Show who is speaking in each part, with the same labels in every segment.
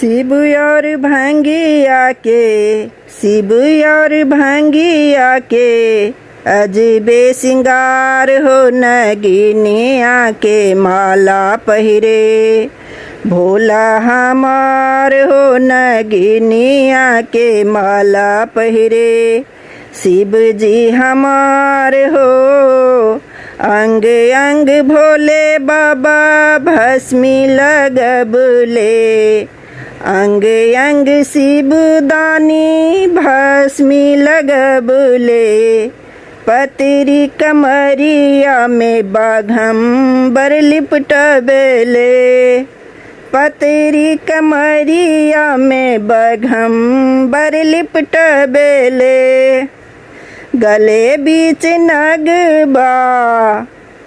Speaker 1: शिव और भंगिया के, शिव और भंगिया के अजबे सिंगार हो, नगिनिया के माला पहिरे। भोला हमार हो, नगिनिया के माला पहिरे। शिव जी हमार हो, अंग अंग भोले बाबा भस्मी लगबले। अंग अंग शिव दानी भस्मी लगबले। पतरी कमरिया में बाघम्बर लिपटबले। पतरी कमरिया में बघम्बर लिपटबले। गले बीच नगबा,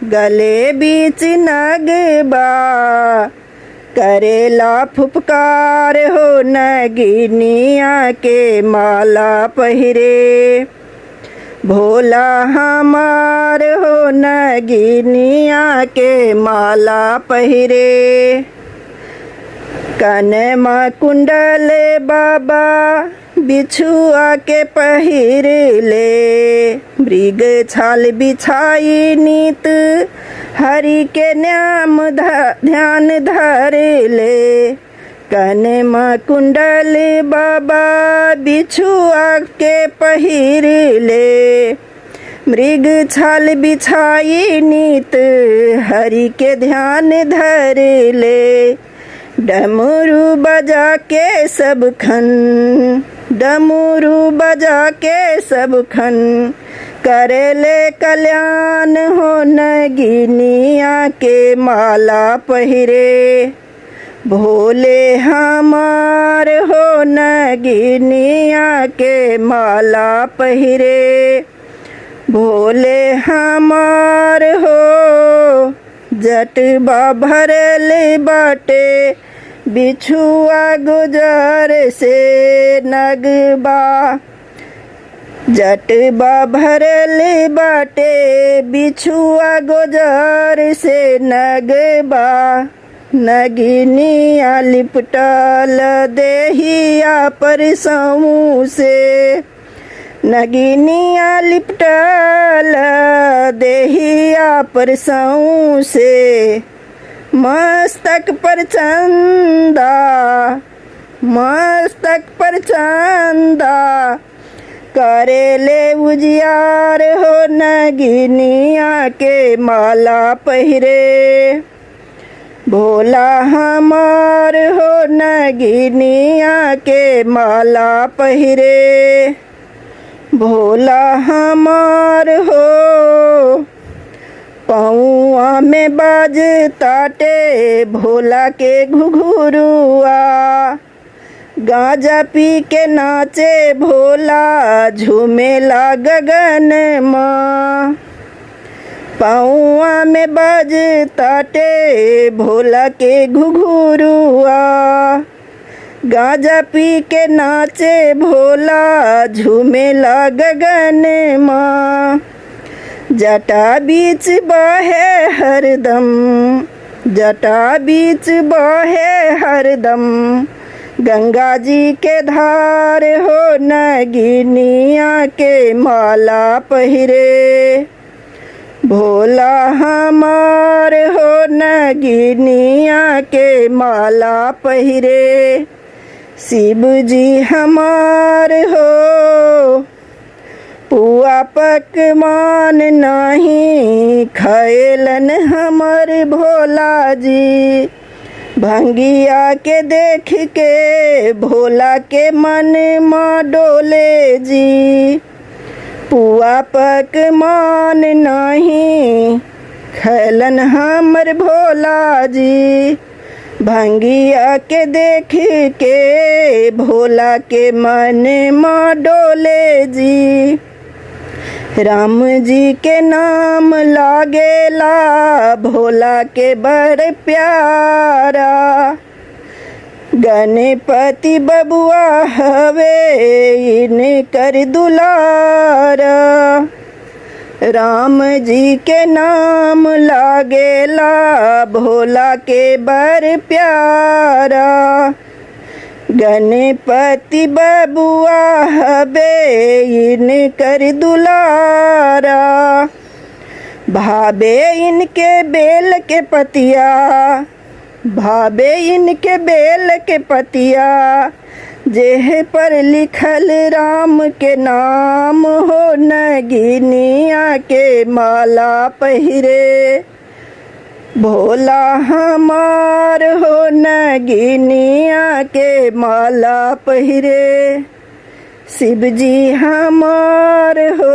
Speaker 1: गले बीच नगबा, करेला फुफकार हो, नगिनिया के माला पहिरे। भोला हमार हो, नगिनिया के माला पहिरे। कनमा कुंडल बाबा बिछुआ के पहिर ले। मृग छाल बिछाई नीत हरि के नाम ध्यान धर ले। कनमा कुंडल बाबा बिछुआ के पहिर ले। मृग छाल बिछाई नीत हरि के ध्यान धर ले। डमरू बजा के सब खन, डमरू बजा के सब खन करेले कल्याण हो, नगिनिया के माला पहिरे। भोले हमार हो, नगिनिया के माला पहिरे। भोले हमार हो, जटबा भरल बाटे बिछुआ गुजर से नगबा। जटबा भरल बाटे बिछुआ गुजर से नगबा। नगिनिया लिपटल देहिया पर से। नगिनिया लिपटल देहिया पर से। मस्तक पर चंदा, मस्तक पर चंदा करेले उजियार हो, नगिनिया के माला पहिरे। भोला हमार हो, नगिनिया के माला पहिरे। भोला हमार हो, पौआ में बाज ताटे भोला के घुघुरुआ। गांजा पी के नाचे भोला झूमेला गगन माँ। पौआ में बाज ताटे भोला के घुघुरुआ। गांजा पी के नाचे भोला झूमेला गगन माँ। जटा बीच बहे हरदम, जटा बीच बहे हरदम गंगा जी के धार हो, नगिनिया के माला पहिरे। भोला हमार हो, नगिनिया के माला पहिरे। शिव जी हमार हो, पुआ पकवान नाही खैलन हमर भोला जी। भंगिया के देख के भोला के मन मा डोले जी। पुआ पकवान नाही खैलन हमर भोला जी। भंगिया के देख के भोला के मन मा डोले जी। राम जी के नाम लागेला भोला के बड़ प्यारा। गणपति बबुआ हवे इनकर दुलारा। राम जी के नाम लागेला भोला के बड़ प्यारा। गणपति बबुआ हबे इनकर दुलारा। भावे इनके बेल के पतिया, भावे इनके बेल के पतिया, जेह पर लिखल राम के नाम हो। नगिनिया के माला पहिरे भोला हमार हो, नगिनिया के माला पहिरे शिवजी हमार हो।